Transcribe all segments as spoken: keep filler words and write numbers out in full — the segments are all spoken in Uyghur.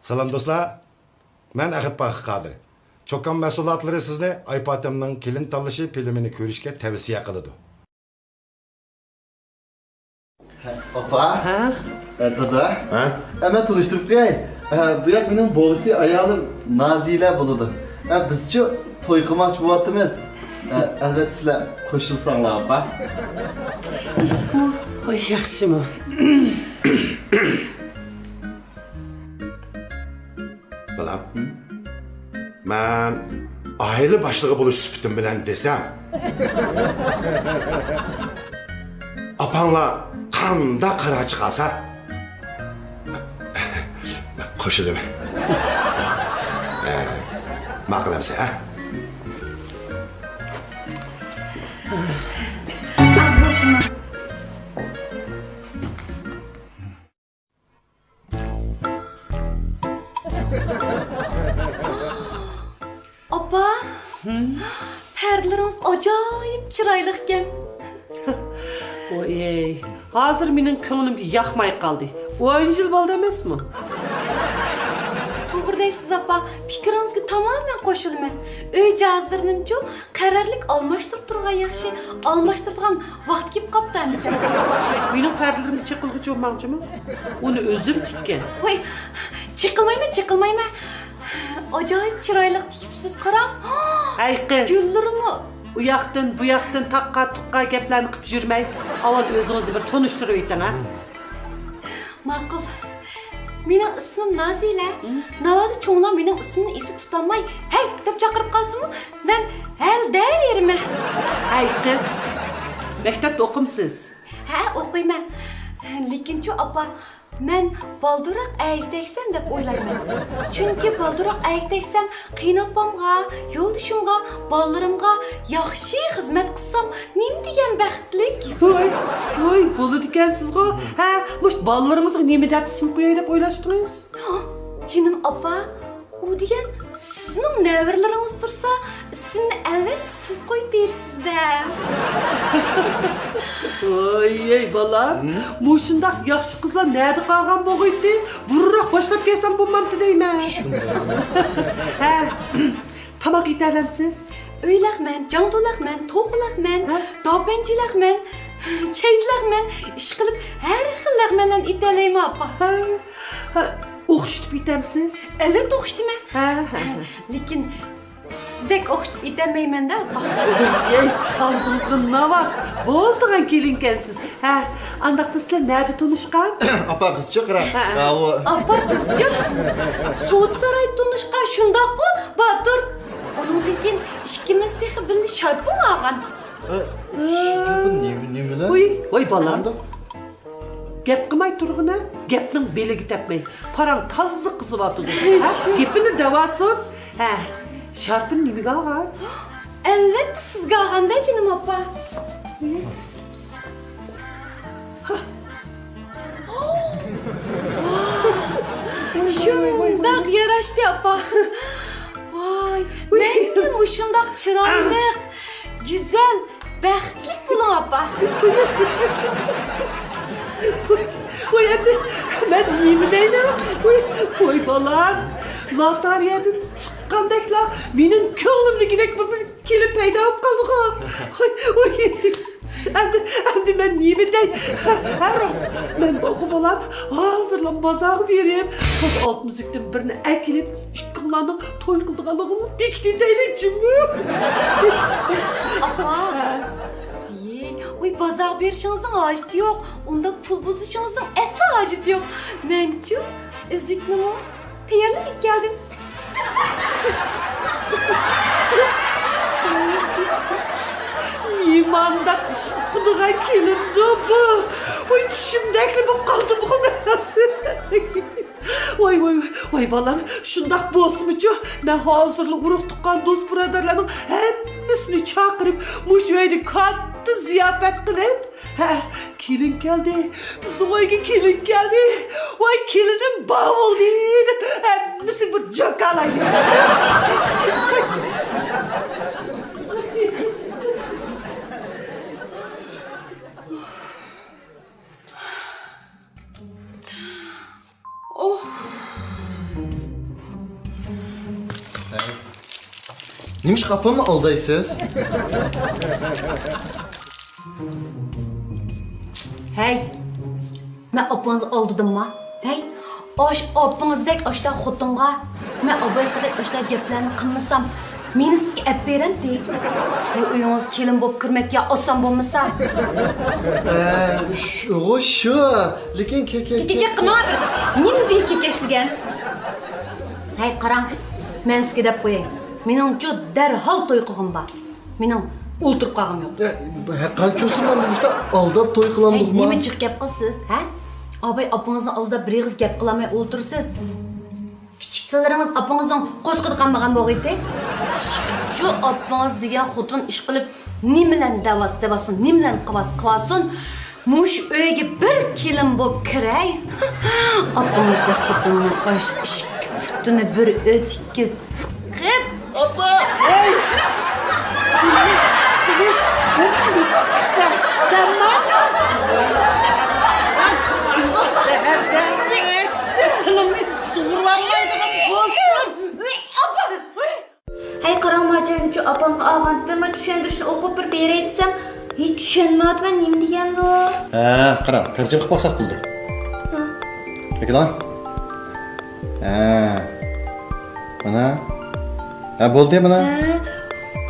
سالام دوستلار، مەن ئەخەت پاخىر قادىر. چوكان مەھسۇلاتلىرى سىزنى ئايپاتەمنىڭ كېلىن تاللىشى فىلىمىنى كۆرۈشكە تەۋسىيە قىلىدۇ. ئاپا. ھە؟ ئە، دادا. ھە؟ ئە، مەن تونۇشتۇرۇپ قوياي. ئە، بۇ ياق مېنىڭ بوۋىسى، ئايالىم نازىلە بولىدۇ. ئە، بىزچۇ توي قىلماقچى بولۇۋاتىمىز. ئە، ئەلۋەتتە سىلەر قوشۇلساڭلار، ئاپا. ۋاي، ياخشىمۇ؟ بالام، مەن ئائىلە باشلىقى بولۇش سۈپىتىم بىلەن دېسەم، ئاپاڭلار قانداق قارار چىقارسا، قوشۇلىمەن. ماقۇل ئەمسە، ھە؟ ئاپا، پەردىلىرىڭىز ئاجايىپ چىرايلىقكەن. ۋوي، ھازىر مېنىڭ كۆڭلۈمگە ياقماي قالدى. ئون يىل بولدى ئەمەسمۇ؟ توغرا دەيسىز، ئاپا. پىكرىڭىزگە تامامەن قوشۇلىمەن. ئۆي جاھازلىرىنىمچۇ قەرەللىك ئالماشتۇرۇپ تۇرغان ياخشى، ئالماشتۇرىدىغان ۋاقىت كېلىپ قاپتۇ ئەمىسە. مېنىڭ پەردىلىرىمگە چېقىلغۇچە بولماڭچىمۇ؟ ئۇنى ئۆزۈم تىككەن. ۋاي، چېقىلمايمەن، چېقىلمايمەن. ئاجايىپ چىرايلىق تىكىپسىز، قاراڭ. ھەي، قىز. گۈللىرىمۇ. ئۇ ياقتىن، بۇ ياقتىن تاققا-تۇققا گەپلەرنى قىلىپ يۈرمەي، ئاۋۋال ئۆزىڭىزنى بىر تونۇشتۇرۇۋېتىڭ، ھە؟ ماقۇل. مېنىڭ ئىسمىم نازىلە. ھە؟ ناۋادا چوڭلار مېنىڭ ئىسمىمنى ئېسىدە تۇتالماي، ھەي دەپ چاقىرىپ قالسىمۇ، مەن ھەل دەۋېرىمەن. ھەي قىز، مەكتەپتە ئوقۇمسىز؟ ھە، ئوقۇيمەن. لېكىنچۇ، ئاپا، مەن بالدۇرراق ئەيگە تەگسەم دەپ ئويلايمەن. چۈنكى بالدۇرراق ئەيگە تەگسەم، قېيىنئاپامغا، يولدىشىمغا، بالىلىرىمغا ياخشى خىزمەت قىلسام، نېمە دېگەن بەختلىك. ۋاي، ۋاي، بولىدىكەنسىزغۇ. ھە، مۇشۇ بالىلىرىڭىزغا نېمە دەپ ئىسىم قوياي دەپ ئويلاشتىڭىز؟ جېنىم ئاپا، ئۇ دېگەن سىزنىڭ نەۋرىلىرىڭىز تۇرسا، ئىسىمنى ئەلۋەتتە سىز قويۇپ بېرىسىز-دە. ۋاي، ئەي بالام، ھە؟ مۇشۇنداق ياخشى قىزلار نەدە قالغان بولغىيتتى؟ بۇرۇنراق باشلاپ كەلسەم بولمامتى دەيمەن. شۇنداق. ھە، تاماق ئېتەلەمسىز؟ ئۆيلەخمەن، جاڭدۇلەخمەن، توخۇلەخمەن، ھە؟ داپەنچىلەخمەن، چەيزىلەخمەن، ئىشقىلىپ ھەر خىل لەخمەنلەرنى ئېتەلەيمەن، ئاپا. ھە، ھە، ئوخشىتىپ ئېتەمسىز؟ ئەلۋەتتە ئوخشىتىمەن. ھە، ھە، ھە. لېكىن سىزدەك ئوخشىتىپ ئېتەلمەيمەن-دە، ئاپا. ئەي، ئاغزىڭىزغا ناۋات. بولىدىغان كېلىنكەنسىز. ھە، ئانداقتا سىلەر نەدە تونۇشقان؟ ئاپا، بىزچۇ قاراڭ. ھە. ئاۋۇ. ئاپا، بىزچۇ سودا سارايدا تونۇشقان، شۇنداققۇ، باتۇر؟ ئۇنىڭدىن كېيىن ئىككىمىز تېخى بىللە شارپىڭ ئالغان. ئە، شۇ نېمە، نېمىلەر؟ ۋوي، ۋوي، بالام. قانداق؟ گەپ قىلماي تۇرغىنا، گەپنىڭ بېلىگە تەپمەي. پاراڭ تازا قىزىۋاتىدۇ. ھە؟ شۇ. گېپىنى دەۋالسۇن. ھە، شارپىنى نېمىگە ئالغان؟ ئەلۋەتتە سىزگە ئالغان-دە، جېنىم ئاپا. شۇنداق ياراشتى، ئاپا. ۋاي، مەڭگۈ مۇشۇنداق چىرايلىق، گۈزەل، بەختلىك بولۇڭ، ئاپا. ۋاي، ئەمدى مەن نېمە دەيمەن؟ ۋاي، ۋاي، بالام، لاتارىيەدىن چىققاندەكلا مېنىڭ كۆڭلۈمدىكىدەك بىر كېلىن پەيدا بولۇپ قالدىغۇ. ۋاي، ۋاي. ئەمدى، ئەمدى مەن نېمە دەي؟ ھە، ھە، راست. مەن بولغۇ بولام، ھازىرلا بازارغا بېرىپ، توز ئالتۇن ئۈزۈكتىن بىرنى ئەكېلىپ، ئىككىڭلارنىڭ توي قىلىدىغانلىقىڭنى بېكىتىۋېتەيلى جۇمۇ. ئاپا. ھە. يېي، ئۇي، بازارغا بېرىشىڭىزنىڭ ھاجىتى يوق. ئۇنداق پۇل بۇزۇشىڭىزنىڭ ئەسلا ھاجىتى يوق. مەنچۇ ئۈزۈكنىمۇ تەييارلاپ كەلدىم. نېمانداق ئىش ئۇقىدىغان كېلىندۇ بۇ؟ ۋاي، چۈشۈمدەكلا بولۇپ قالدىمغۇ مەن ھازىر. ۋاي، ۋاي، ۋاي، بالام، شۇنداق بولسىمۇچۇ، مەن ھازىرلا ئۇرۇق-تۇغقان، دوست-بۇرادەرلەرنىڭ ھەممىسىنى چاقىرىپ، مۇشۇ ئۆيدە كاتتا زىياپەت قىلىپ، ھە، كېلىن كەلدى، بىزنىڭ ئۆيگە كېلىن كەلدى، ۋاي، كېلىنىم بار بولدى دەپ، ھەممىسىگە بىر جاكارلايمەن. ئوھ. نېمىشقا ئاپامنى ئالدايسىز؟ ھەي، مەن ئاپىڭىزنى ئالدىدىمما؟ ھەي، ئاش ئاپىڭىزدەك ئاشۇنداق خوتۇنغا مەن ئابايقىدەك ئاشۇنداق گەپلەرنى قىلمىسام، مېنى سىزگە ئەپ بېرەمتى؟ بۇ ئۆيىڭىزگە كېلىن بولۇپ كىرمەككە ئاسان بولمىسا. ئە، شۇ، شۇ. لېكىن كېكە، كېكە، كېكە قىلماڭ بىر. نېمە دېگەن كېكەشلىگەن؟ ھەي، قاراڭ، مەن سىزگە دەپ قوياي. مېنىڭچۇ دەرھال توي قىلغۇم بار. مېنىڭ ئولتۇرۇپ قالغۇم يوق. ئە، قانچە بولسۇن مانا مۇشۇنداق ئالداپ توي قىلامدۇقما؟ ھەي، نېمە جىق گەپ قىلىسىز، ھە؟ ئاباي ئاپىڭىزنى ئالدىدا بىر ئېغىز گەپ قىلالماي ئولتۇرىسىز. كىچىك بالىلىرىڭىز ئاپىڭىزنىڭ قورسىقىدا قالمىغان بولغىيتى. كىچىكچۇ ئاپىڭىز دېگەن خوتۇن ئىش قىلىپ نېمىلەرنى دەۋاتسا دەۋاتسۇن، نېمىلەرنى قىلىۋاتسا قىلىۋاتسۇن. مۇشۇ ئۆيگە بىر كېلىن بولۇپ كىرەي. ئاپىڭىزدەك خوتۇننىڭ ئاشۇ ئىككى پۇتىنى بىر ئۆتۈككە تىقىپ. ئاپا! ھەي! سەنمۇ؟ تىلىمنى سۇغۇرۇۋالمايدىغان بولسۇن! ئاپا! ھەي، قاراڭ، ماچاينىچۇ ئاپامغا ئالغانتىم، چۈشەندۈرۈشنى ئوقۇپ بىر بېرەي دېسەم، ھېچ چۈشەنمەيۋاتىمەن، نېمە دېگەندۇ؟ ھە، قاراڭ، تەرجىمە قىلىپ باقساق بولدى. ھە. ئەكېلىڭ. ھە. مانا. ھە، بولدى، مانا. ھە.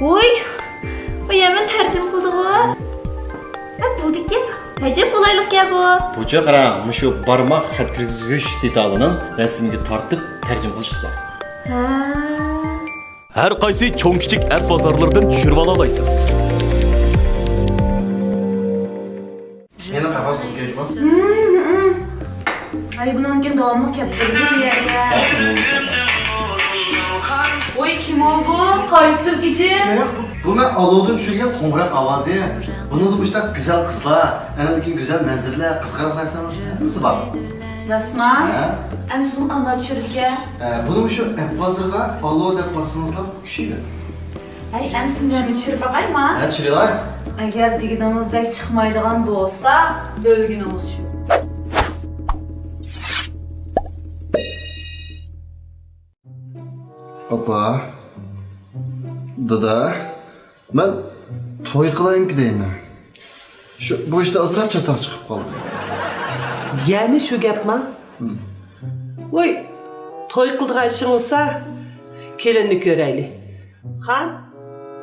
ۋوي. ۋوي، ھەممىنى تەرجىمە قىلدىغۇ. ھە، بولدىكەن. ئەجەب قولايلىقكەن بۇ. بۇچۇ قاراڭ، مۇشۇ بارماق خەت كىرگۈزگۈچ دېتالىنىڭ رەسىمگە تارتىپ تەرجىمە قىلىشىڭىز بار. ھە. ھەر قايسى چوڭ-كىچىك ئەپ بازارلىرىدىن چۈشۈرۈۋالالايسىز. يەنە قەغەز توپلىغاچقۇ. ھەي، بۇنىڭكىن داۋاملىق كەپ تۇرىدۇ بۇ يەرگە. ۋوي، كىم ئۇ بۇ؟ قايسى تۈركىچى؟ بۇ مەن ئالودىن چۈشۈرگەن قوڭغۇراق ئاۋازى. بۇنىڭدا مۇشۇنداق گۈزەل قىزلار، ئەنە گۈزەل مەنزىرىلەر، قىزىقارلىق نەرسىلەر ھەممىسى بار. راستما؟ ھە. ئەمسە بۇنى قانداق چۈشۈرىدىكەن؟ ھە، بۇنى مۇشۇ ئەپ بازىرىغا ئالو دەپ باسسىڭىزلا چۈشىدۇ. ھەي، ئەمسە مەن چۈشۈرۈپ باقايما؟ ھە، چۈشۈرۈۋالاي. ئەگەر دېگىنىڭىزدەك چىقمايدىغان بولسا، ئۆلگىنىڭىز ئۈچۈن. ئاپا، دادا، مەن توي قىلايمىكى دەيمەن. شۇ، بۇ ئىشتا ئازراق چاتاق چىقىپ قالدى. يەنە شۇ گەپما؟ ھىم. ۋوي، توي قىلىدىغان ئىشىڭ بولسا، كېلىننى كۆرەيلى. خان،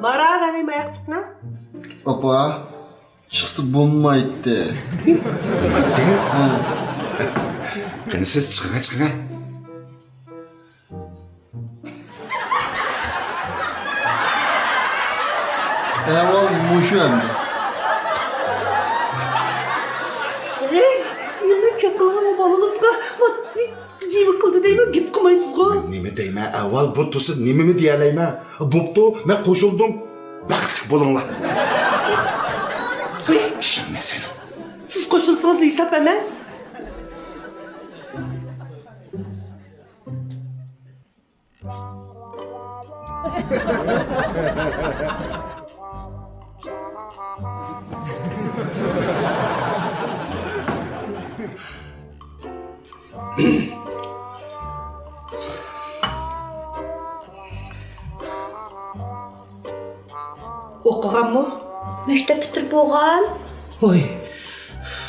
مارا غەنىم ئاياق چىقما. ئاپا، چىقسا بولمايتتى. ھە. قېنى سىز چىقىڭە، چىقىڭە. ئەھۋال مۇشۇ ئەمدى. ئەي، نېمە گەپ قىلغان بالىڭىزغا؟ نېمە قىلدى دەيمەن، گەپ قىلمايسىزغۇ؟ نېمە دەيمەن، ئەھۋال بۇ تۇرسا نېمىمۇ دېيەلەيمەن؟ بوپتۇ، مەن قوشۇلدۇم. بەختلىك بولۇڭلار. ئىشەنمەيسەن. سىز قوشۇلسىڭىز ھېساب ئەمەس. ئوقۇغانمۇ؟ مەكتەپ پۈتتۈرۈپ بولغان. ۋوي.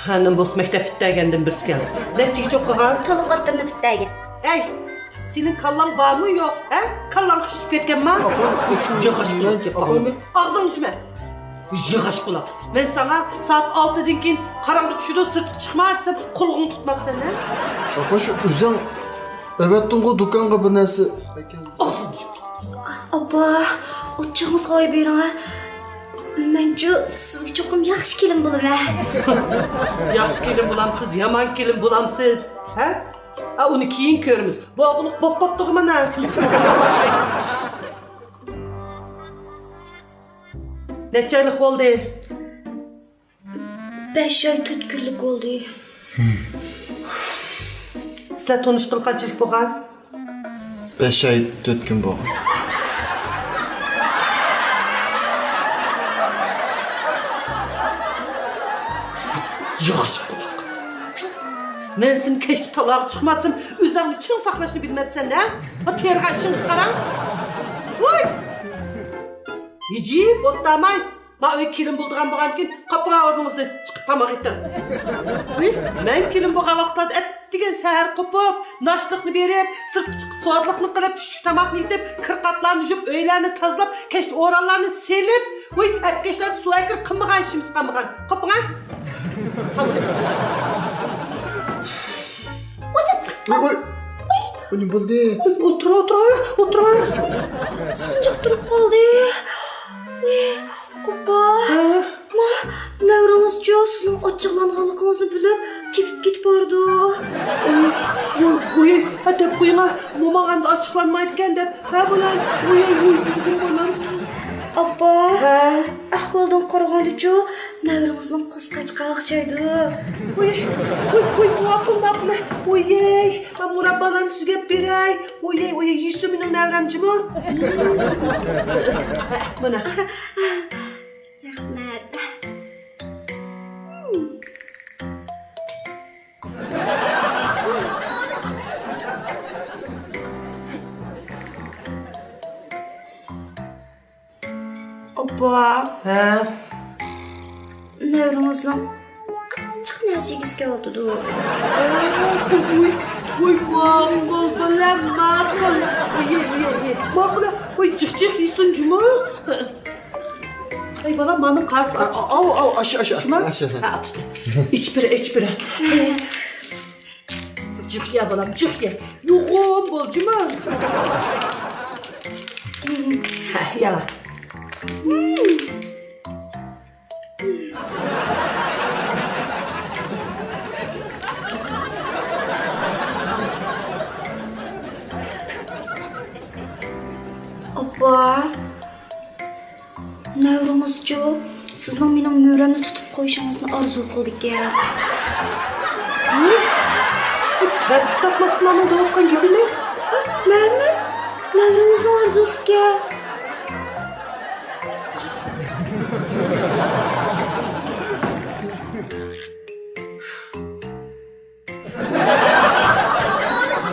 ھە، نېمە بولسا مەكتەپ پۈتتۈرگەندىن بىرسى كەلدى. نەچچىگىچە ئوقۇغان؟ تولۇق ئوتتۇرىنى پۈتتۈرگەن. ھەي، سېنىڭ كاللاڭ بارمۇ يوق، ھە؟ كاللاڭ قىشىشىپ كەتكەنما؟ ياغاچ قۇلاق. ئاغزىڭنى ئاچما. ياغاچ قۇلاق. مەن ساڭا سائەت ئالتىدىن كېيىن قاراڭغۇ چۈشىدۇ، سىرتقا چىقما دېسەم، قۇلىقىڭنى تۇتماپسەن، ھە؟ ئاپا، شۇ ئۆزۈڭ ئەۋەتتىڭغۇ دۇكانغا بىر نەرسە ئەكەل. ئاغزىڭنى ئاچما. ئاپا، ئوچۇقىڭىزغا قويۇپ بېرىڭ، ھە؟ مەنچۇ سىزگە چوقۇم ياخشى كېلىن بولىمەن. ياخشى كېلىن بولامسىز، يامان كېلىن بولامسىز، ھە؟ ھە، ئۇنى كېيىن كۆرىمىز. بولغۇلۇق بوپ قاپتىغۇ مانا. نەچچە ئايلىق بولدى؟ بەش ئاي تۆت كۈنلۈك بولدى. سىلەر تونۇشقىلى قانچىلىك بولغان؟ بەش ئاي تۆت كۈن بولغان. ياخشى قۇلاق. مەن سېنى كەچتە تالاغا چىقماسام، ئۆزۈڭنى چىڭ ساقلاشنى بىلمەپسەن ھە؟ ھا، تېرىغان ئىشىڭغا قارا. ۋاي! ھىجىپ ئولتۇرماي، ما ئۆي كېلىن بولىدىغان بولغاندىكىن، قاپىغان ئورنىڭىزنى چىقىپ تاماق ئېتىڭ. ۋىي، مەن كېلىن بولغان ۋاقىتلاردا ئەتىگەن سەھەر قوپۇپ، ناشتىلىقنى بېرىپ، سىرتقا چىقىپ سوۋاتلىقنى قىلىپ، چۈشلۈك تاماقنى ئېتىپ، كىر-قاتلارنى يۇيۇپ، ئۆيلەرنى تازىلاپ، كەچتە ئورۇنلارنى سېلىپ، ۋىي، ئەتكەچلەردە سۇ ئەكىرىپ، قىلمىغان ئىشىمىز قالمىغان. قاپىغان. ۋوي، ۋوي. بۇ نېمە بولدى؟ ئولتۇرۇڭ، ئولتۇرۇڭ، ئولتۇرۇڭ. سانجىق تۇرۇپ قالدى. ۋوي، ئاپا. ھە؟ ما، نەۋرىڭىزچۇ سىزنىڭ ئاچچىقلانغانلىقىڭىزنى بىلىپ، تېپىپ كېتىپ بارىدۇ. ۋوي، ۋوي، ۋوي، ھە، دەپ قويۇڭ، ھە. موماڭ ئەمدى ئاچچىقلانمايدىكەن دەپ. ھە، بالام. ۋوي، ۋوي، دېدىم، بالام. ئاپا. ھە؟ ئەھۋالدىن قارىغاندىچۇ، نەۋرىڭىزنىڭ قوزقاچقا ئوخشايدۇ. ۋوي، ۋوي، ۋوي، ماقۇل، ماقۇل. ۋويەي، مەن مۇراببالارنى سۈزگەپ بېرەي. ۋويەي، ۋويەي، يېسۇن مېنىڭ نەۋرەم جۇمۇ. مانا. رەھمەت. ئاپا. ھە؟ نەۋرىڭىزنىڭ ئاچچىق نەرسە يېگۈسى كېلىۋاتىدۇ. ۋوي، ۋوي، ماقۇل، بالام، ماقۇل. ۋوي، ۋوي، ۋوي. ماقۇل، ۋوي، جىق، جىق يېسۇن جۇمۇ. ئەي، بالام، مانا قارىسا. ئاۋۇ، ئاۋۇ، ئاشۇ، ئاشۇ. شۇما؟ ئاشۇ. ھە، ئاچتى. ئىچىپ بېرە، ئىچىپ بېرە. جىق يە، بالام، جىق يە. يوغان بول، جۇمۇ. ھە، يالا. ئاپا. نەۋرىڭىزچۇ، سىزنىڭ مېنىڭ مۈرەمنى تۇتۇپ قويۇشىڭىزنى ئارزۇ قىلىدىكەن. ھە؟ بۇ پەتتەك ماسلامنىڭ دەۋاتقان گېپىنى؟ ھە، مەن ئەمەس، نەۋرىڭىزنىڭ ئارزۇسىكەن.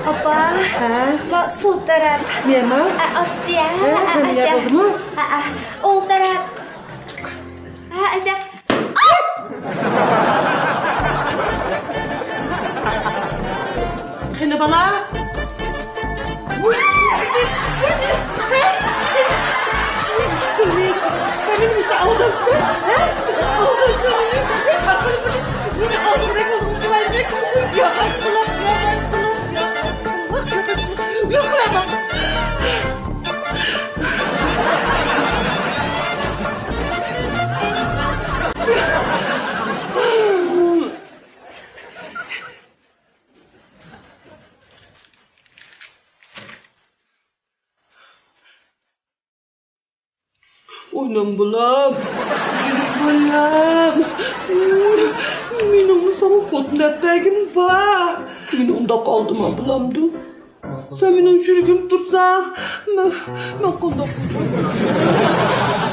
ئاپا. ھە؟ ما سول تەرەپ. نېمە؟ ئە، ئاستى، ھە؟ ھە، ھە، ھە، ئاشا. بولدىمۇ؟ ھە، ھە. ئوڭ تەرەپ. ھە، ئاشا. قېنى بالا؟ ئانام بالام، بالام، مېنىڭمۇ ساڭا خوتۇن ئەپ بەرگۈم بار. مېنى ئۇنداق ئالدىما، بالامدىن. سەن مېنىڭ يۈرىكىمدە تۇرساڭ، مەن، مەن قانداق بولىمەن؟